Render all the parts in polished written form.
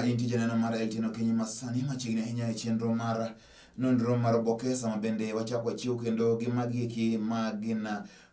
intie janeno mar LTN okinyi masani machiegni ahinya e chenro mar nonro mar oboke sama bende wachako wachiw kendo gi magi eki ma gin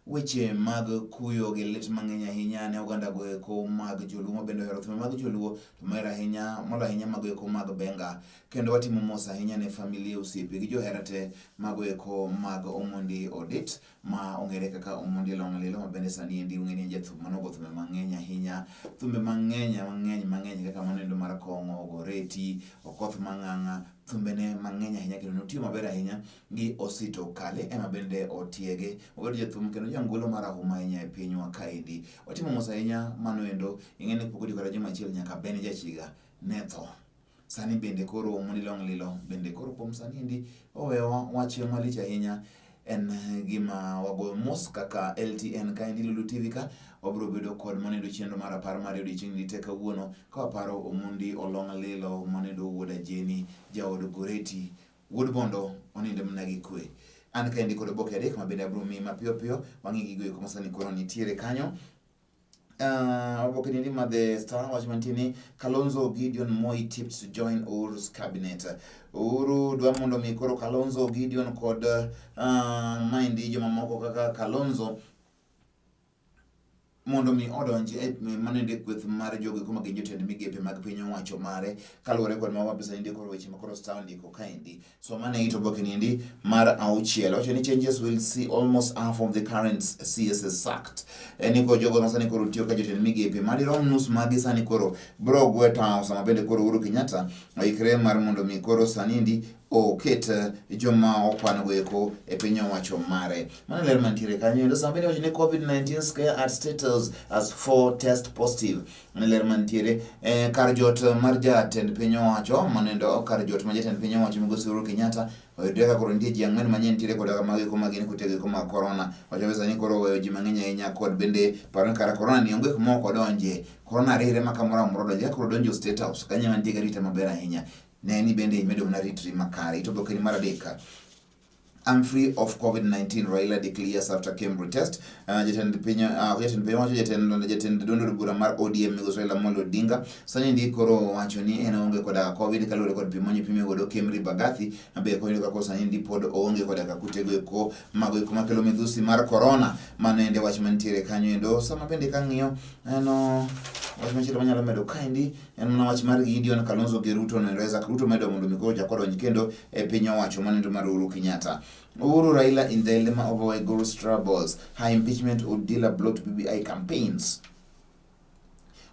weche mag kuyo gi lit mang'eny ahinya ne oganda go eko mag joluo ma bende ohero thumbe mag joluo to mahero ahinya molo ahinya mago eko mag benga kendo watimo mos ahinya ne familia osiepe gi johera te mago eko mag Omondi Odit ma ong'ere kaka Omondi Long Lilo ma bende sani endi ung'e ni en jathum manogo thumbe mang'eny ahinya thumbe mang'eny mang'eny mang'eny kaka mano endo mar kong'o Goreti Okoth Mang'ang'a thumbene mang'eny ahinya kendo notiyo maber ahinya gi Osito Kale ema bende otiege obedo jathum kendo jangolo marahuma ahinya e pinywa kaendi watimo mos ahinya mano endo ing'e ni pok otiyo kata juma achiel nyaka Ben Jachiga ne tho Sani bende koro Omondi Long Lilo bende koro kuom sani endi owewa wach malich ahinya en gima wagoyo mos kaka LTN kaendi Lulu TV ka wabiro bedo kod manendo chenro mar apar mar odiochieng' ni te kawuono ka waparo Omondi Olong Lilo manendo wuod Ajeni jaod Goreti wuod Bondo onindo mana gi kwe. An kaendi kod oboke adek ma bende abiro miyi mapiyo piyo wang'i gigo eko masani koro nitiere kanyo. Oboke ni ma The Star wacho mantie ni Kalonzo Gideon Moi tipped to join Uhuru's cabinet. Uhuru dwa mondo mi koro Kalonzo Gideon kod maendi jomamoko kaka Kalonzo mondo mi odonj e manende kweth mar jogo eko ma gin jotend migepe mag piny owacho mare kaluwore kod mago mapesa ni koro weche ma koro Star ondiko kaendi. So mano e it oboke niendi mar auchiel. Wacho ni changes will see almost half of the current CSS sacked. En ni koro jogo ma sani koro tiyo ka jotend migepe madirom nus magi sani koro bro gwe tawo sama bende koro Uhuru Kenyatta oikre mar mondo mi koro sani endi oket joma okwan go eko e piny owacho mare. Mano ler mantiere kanyo. Endo sama bende wacho ni COVID-19 scare at State House as 4 test positive. Mano ler mantiere eh, kar jot mar jatend piny owacho manendo kar jot mar jatend piny owacho migosi Uhuru Kenyatta oyudre ka koro nitie ji ang'wen manyien nitiere koda mago eko magin kutego eko mag korona. Wacho pesa ni koro oweyo ji mang'eny ahinya kod bende paro ni kara korona ni onge kuma ok odonje. Korona rire ma kamoro amora odonje. Ka koro odonjo State House kanyo ema nitie gi arita maber ahinya. Ne ni bende imedo mana ritri makare. Ito oboke ni mar adek. I'm free of COVID-19, Raila declares after Kemri test. Jatend piny jatend piny wacho jatend jatend duond od bura mar ODM migosi Raila Amolo Odinga sani ndi koro wacho ni en oonge koda COVID kaluwore kod pim mane opime godo Kemri Bagathi mabe koro yudo ka sani ndi pod oonge koda ka kutego eko mago eko makelo midhusi mar corona. Mano ende wach mantiere kanyo endo. Sama bende kang'iyo eno wach machielo manyalo medo kaendi En mana wach mar Gideon Kalonzo gi Ruto no Isaac Ruto medo mondo mi koro ochak odonj kendo e piny owacho manendo mar Uhuru Kenyatta. Uhuru Raila in dilemma over Waiguru's troubles. Her impeachment would deal a blow to BBI campaigns.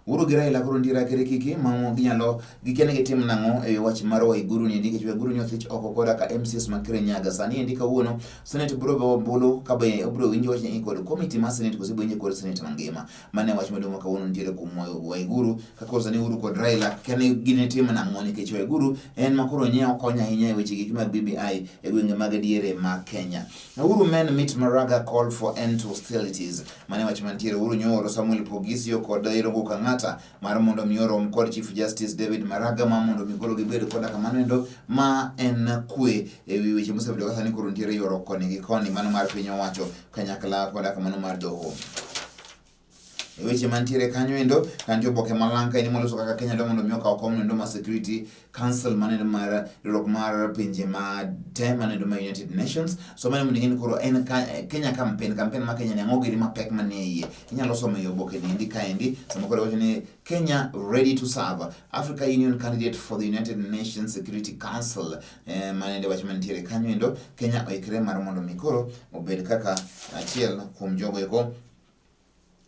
Uhuru gi Raila koro nitiere akere kiki ma ginyalo gikia ni gitim nang'o e wach mar Waiguru ni nikech Waiguru ni othich oko koda ka MCS ma Kirinyaga. Sani endi kawuono Senate biro goyo ombulu ka be obiro winjo wach ni kod komiti mar Senate koso ibiro winje kod Senate mangima. Mano e wach maduong' ma kawuono nitiere kuom Waiguru ka koro sani Uhuru kod Raila kane gini tim nang'o nikech Waiguru en ma koro nye okonyo ahinya e weche gik mag BBI e gwenge mag diere ma Kenya. Uhuru men meet Maraga call for end to hostilities. Mano e wach mantiere. Uhuru nyooro Samuel Poghisio kod Irungu Kang'ata mar mondo mi orom kod Chief Justice David Maraga ma mondo mi koro gibed koda kamano endo ma en kwe e wi weche mosebedo ka sani koro nitiere ywaruok koni gi koni mano mar piny owacho kanyakla koda kamano mar doho. E weche mantiere kanyo endo, kanyo oboke malang' ka en moloso kaka Kenya dwa mondo mi okaw kom endo mar Security Council manendo mar riwruok mar pinje ma te manendo mar United Nations. So mano mondo ing'e ni koro en ka, Kenya campaign, campaign ma Kenya ni ang'o gini mapek manie iye. Inyalo somo e oboke ni endi kaendi, sama koro iwacho ni Kenya ready to serve, Africa Union candidate for the United Nations Security Council. Manende wach mantiere kanyo endo, Kenya oikre mar mondo mi koro obed kaka achiel kuom jogo eko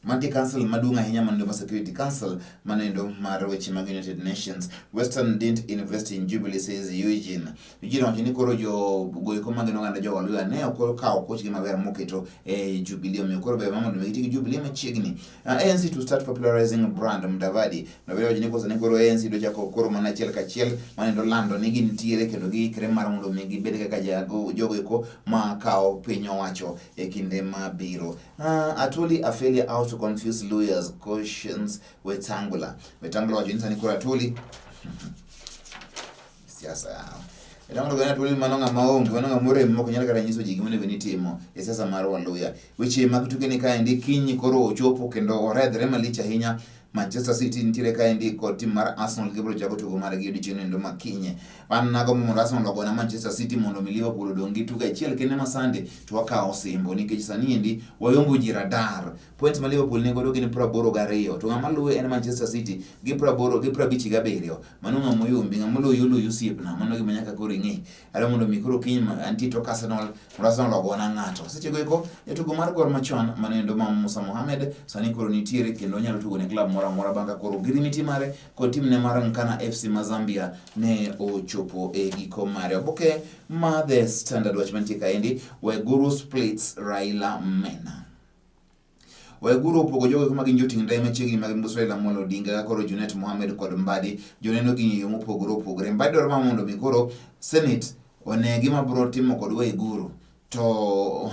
mantie council maduong' ahinya manendo mar Security Council manendo mar weche mag United Nations. Western didn't invest in Jubilee says Eugene. Eugene wacho ni koro jo goeko mag oganda jo Waluya ne ok okawo kochgi maber moketo e Jubilee, omiyo koro ber mondo giti gi Jubilee machiegni. ANC to start popularizing brand Mudavadi. Mudavadi wacho ni kosa ni koro ANC dwa chako koro mana achiel kachiel manendo lando ni gintiere kendo giikre mar mondo mi gibed kaka jogo eko ma kawo piny owacho e kinde mabiro. Atwoli a failure how to confuse lawyers cautions Wetangula. Wetangula wacho ni sani koro Atwoli siasa yao. Wetangula gana Atwoli mano ng'ama onge, mano ng'ama orem mok nyal kata nyiso ji gima onego ni timo e siasa mar Waluya. Weche mag tuke ni kaendi kiny koro ochopo kendo oredhre malich ahinya. Manchester City nitiere kaendi kod tim mar Arsenal gibiro chako tugo margi odiechieng' endo ma kinye. An nagombo mondo Arsenal ogona Manchester City mondo mi Liverpool odong' gi tugo achiel kende ma Sunday to wakawo osimbo nikech sani endi wayombo ji radar. Points ma Liverpool ni godo gin 82 to ng'ama luwe en Manchester City gi 80 gi 57. Mano ng'ama oyombi, ng'ama oloyi oloyi osiepna. Mano gima nyaka koro ing'e. Adwa mondo mi koro kiny antie tok Arsenal mondo Arsenal ogona ng'ato. Sechego eko jatugo mar Gor machon manoendo ma Musa Mohamed sani koro nitiere kendo onyalo tugo ne klab moro amora bang' ka koro ogirimiti mare kod timne mar Nkana FC ma Zambia ne ochopo e giko mare. Oboke ma The Standard wach mantie kaendi, Waiguru splits Raila Mena. Waiguru opogo jogo eko ma gin joting' ndai machiegni mag Migosi Raila Amolo Odinga ka koro Junet Mohamed kod Mbadi joneno gini e yo mopogore opogore. Mbadi dwaro mana mondo mi koro Senate one gima biro timo kod Waiguru to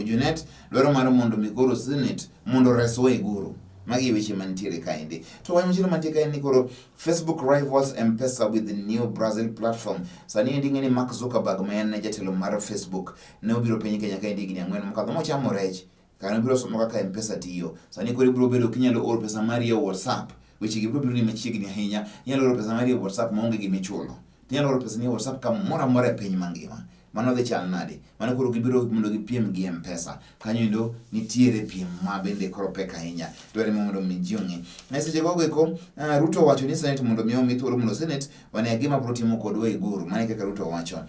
Junet dwaro mar mondo mi koro Senate mondo ores Waiguru. Magi e weche mantiere kaendi. To wach machielo mantie kaendi ni koro Facebook rivals M-Pesa with the new Brazil platform. Sani endi ing'e ni Mark Zuckerberg ma en jatelo mar Facebook ne obiro piny Kenya kaendi higni ang'wen mokadho mochamo rech. Kano ibiro somo kaka M-Pesa tiyo. Sani koro ibiro bedo kinyalo oro pesa mari e WhatsApp. Weche gi biro bedo ni machiegni ahinya. Inyalo oro pesa mari e WhatsApp maonge gima ichulo. Inyalo oro pesa ni e WhatsApp kamoro amora e piny mangima. Mano dhi chal nade? Mano koro gibiro mondo gipiem gi M-Pesa. Kanyo endo nitiere piem ma bende koro pek ahinya. Dwarore mondo mi ji ong'e. E seche gogo eko, Ruto owacho ni Senate mondo mi omi thuolo mondo Senate one gima biro timo kod Waiguru. Mano e kaka Ruto owacho.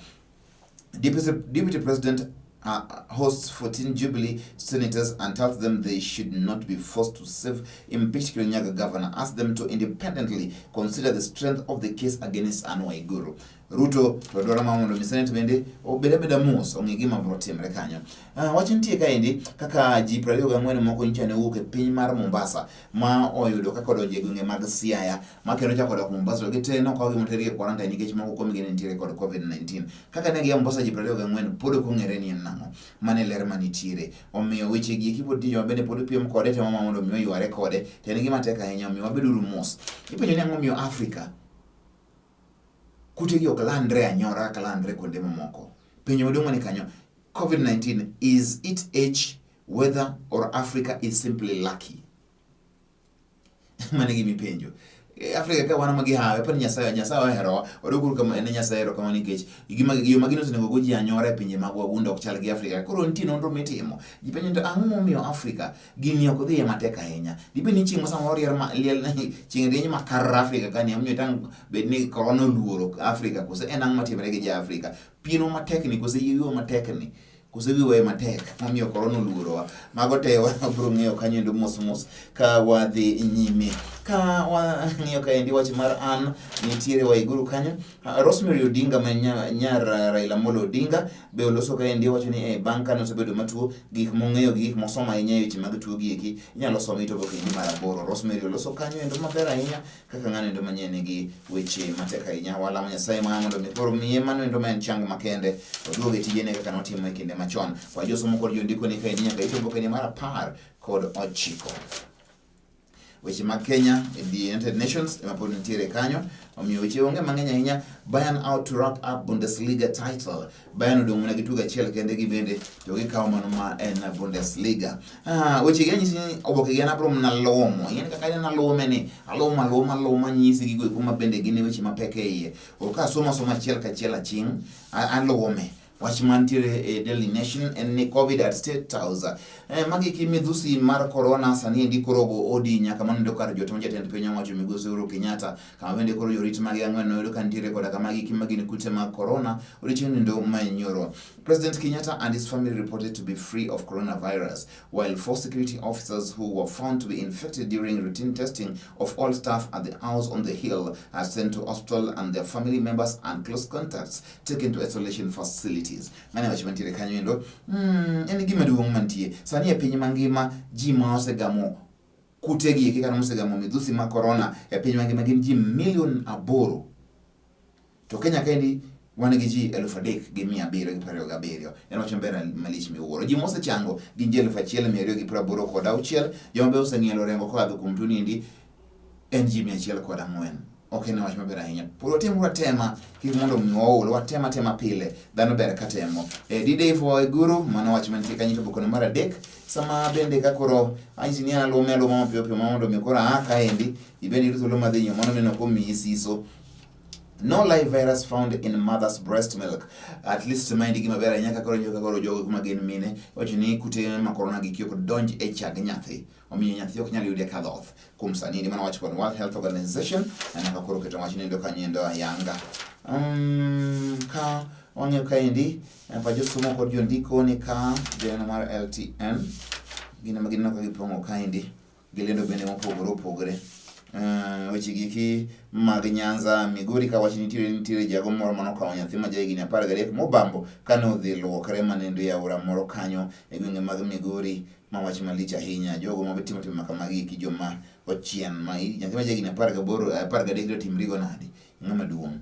Deputy President hosts 14 Jubilee senators and tells them they should not be forced to save impeached Kirinyaga governor. Ask them to independently consider the strength of the case against Anne Waiguru. Ruto to dwaro ma mondo mi Senate bende obed abeda mos ong'e gima biro timre kanyo. Wach nitie kaendi kaka ji 24 moko nyocha ne owuok e piny mar Mombasa ma oyudo kaka odonjo e gwenge mag Siaya ma kendo ochako dok Mombasa to gite nokawgi motergi e quarantine nikech moko kuomgi ne nitiere kod COVID-19. Kaka ne gia Mombasa ji 24 pod ok ong'ere ni en nang'o. Mano e ler manitiere. Omiyo weche gi eki pod nitie joma bende pod piem kode temo ma mondo mi oyware kode to en gima tek ahinya omiyo wabeduru mos. Ipenjo ni ang'o omiyo Afrika kute gi ok landre anyora kaka landre kuonde mamoko. Penjo maduong' mani kanyo, COVID-19 is it age, weather or Africa is simply lucky? Mano e gima ipenjo. E, Afrika ka wan ma gihawe, apani Nyasaye Nyasaye oherowa. Wadwokuru kama ne Nyasaye erokamano nikech gima yo ma gino osenego go ji anyora e pinje mag wagunda ok chal gi Afrika. Koro nitie nonro mitimo. Ji penjo ni to ang'o momiyo Afrika gini ok dhiye matek ahinya. Dibed ni chieng' samoro rier ma liel chieng' rieny makar Afrika ka ni omiyo tang' bed ni korona oluoro Afrika kose en ang'o matimore gi ja Afrika. Pienwa matek ni kose yie wiwa matek ni. Koso wiwa ema tek momiyo korona oluorowa. Mago te wabiro ng'eyo kanyo endo mos mos ka wadhi nyime. Ka wang'iyo kaendi wach mar an nitiere Waiguru kanyo. Rosemary Odinga ma nyar Raila Amolo Odinga be oloso kaendi owacho ni eh, bang' kane osebedo matuo gik mong'eyo gi gik mosomo ahinya e weche mag tuo gi eki inyalo som ito oboke endi mar aboro. Rosemary oloso kanyo endo maber ahinya kaka ng'ano endo manyien nigi weche matek ahinya. Walamo Nyasaye ma mondo mi koro miye mano endo ma en chang makende oduog e tijene kaka notimo e kinde machon. Kwa josomo kod jondiko ni kaendi nyaka ichopo kenya mar 19. Weche mag Kenya e the United Nations ema pod nitiere kanyo, omiyo weche onge mang'eny ahinya. Bayern out to wrap up Bundesliga title. Bayern odong' mana gi tugo achiel kende gi bende to gikawo mano ma en Bundesliga. Weche gi anyisi ni oboke gi an abiro mana lomo. Ing'e ni kaka an alome ni aloma aloma aloma anyisi gigo eko ma bende gin weche mapek e iye. Ok asomo asoma achiel kachiel aching' alome. Wach mantiere e Daily Nation en ni Covid at State House. Magi ki midhusi mar corona sani endi koro go odi nyaka mano endo kar jot ma jatend piny owacho migosi Uhuru Kenyatta kama bende koro jorit mage ang'wen noyudo ka nitiere koda kama giki ma gin kute mag corona odiochieng' nindo ma nyoro. President Kenyatta and his family reported to be free of coronavirus, while 4 security officers who were found to be infected during routine testing of all staff at the house on the hill are sent to hospital and their family members and close contacts taken to isolation facilities. Mano e wach mantiere kanyo endo. En gima duong' mantie. Sani e piny mangima ji ma osegamo kutegi eki kata mosegamo midhusi mag korona e piny mangima gin ji milion 8. To Kenya kaendi wan gi ji 3727. En wach maber malich miwuoro. Ji mosechango gin ji 1286. Joma be oseng'ielo rengo kokadho kuom tuoni endi en ji 104. Ok en wach maber ahinya. Pod watemuru atema kik mondo mi waol, watem atema pile. Dhano ber ka temo. E, D-Day for Waiguru, mano wach mantie kanyo to bokono mar adek. Sama bende ka koro anyisi ni an aluome aluma mapiyo piyo ma mondo mi koro aa kaendi, ibed gi thuolo madhi nyiewo mano neno komiyi siso. No live virus found in mother's breast milk. At least maendi gima ber ahinya ka koro ka koro jogo kuma gin mine wacho ni kute ma corona gi ok donj e chag nyathi. Omiyo nyathi ok nyal yude ka dhoth. Kuom sani ni mano wach kod World Health Organization nyaka koro keto wach nendo kanyo ayanga. Ka wang'iyo kaendi pa josomo kod jondiko ni ka joneno mar LTN gin ema gineno ka gipong'o kaendi gilendo bende mopogore opogore. Weche giki mag Nyanza Migori ka wach nitiere nitiere jago moro manokawo nyathi ma jahigni 13 mobambo kane odhi luokre manendo e aora moro kanyo e gwenge mag Migori ma wach malich ahinya jogo ma timo timbe makamagi eki joma ochien ma nyathi ma jahigni 18 13 to timrigo nade ng'ama duong'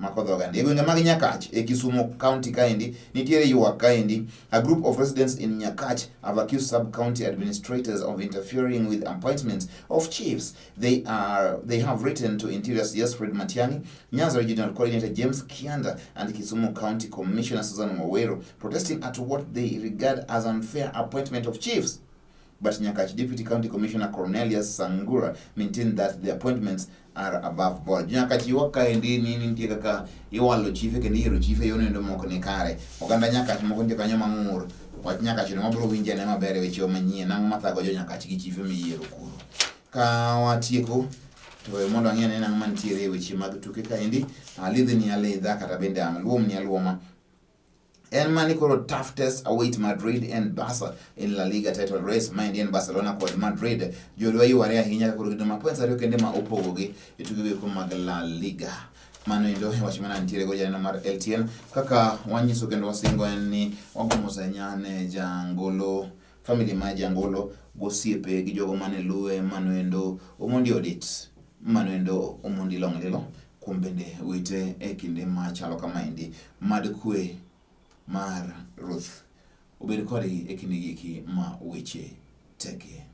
mako dhoga ndi. E gwenge mag Nyakach e Kisumu County kaendi nitiere ywak kaendi. A group of residents in Nyakach have accused sub-county administrators of interfering with appointments of chiefs. They have written to Interior CS Fred Matiang'i, Nyanza Regional Coordinator James Kianda and Kisumu County Commissioner Susan Waweru, protesting at what they regard as unfair appointment of chiefs. But Nyakach Deputy County Commissioner Cornelius Sangura maintained that the appointments are above board. Nyakach ywak kaendi ni nitie kaka iwalo chife kendo iyiero chife yono endo mok ni kare. Oganda Nyakach moko nitie kanyo mang'ur. Wach Nyakach no wabiro winje ane maber e weche manyien. Ang'o mathago jo Nyakach gi chife miyiero kuro? Ka watieko to we mondo ang'i ane ang'o mantiere e weche mag tuke kaendi. Alidhni alidha kata bende aluomni aluoma. En mani koro tough test await Madrid and Barca in La Liga title race. Maendi en Barcelona kod Madrid. Jodwa yware ahinya ka koro gidong' ma points ariyo kende ma opogogi e tuke go eko mag La Liga. Mano endo e wach mana nitiere go janeno mar LTN. Kaka wanyiso kendo wasingo en ni wago mos ahinya ne jangolo family mar jangolo gosiepe gi jogo mane luwe mano endo Omondi Odit mano endo Omondi Long Lilo kuom bende wite e kinde machalo kamaendi. Mad kwe mar Ruth obed kodgi e kinde gi eki ma weche tekie.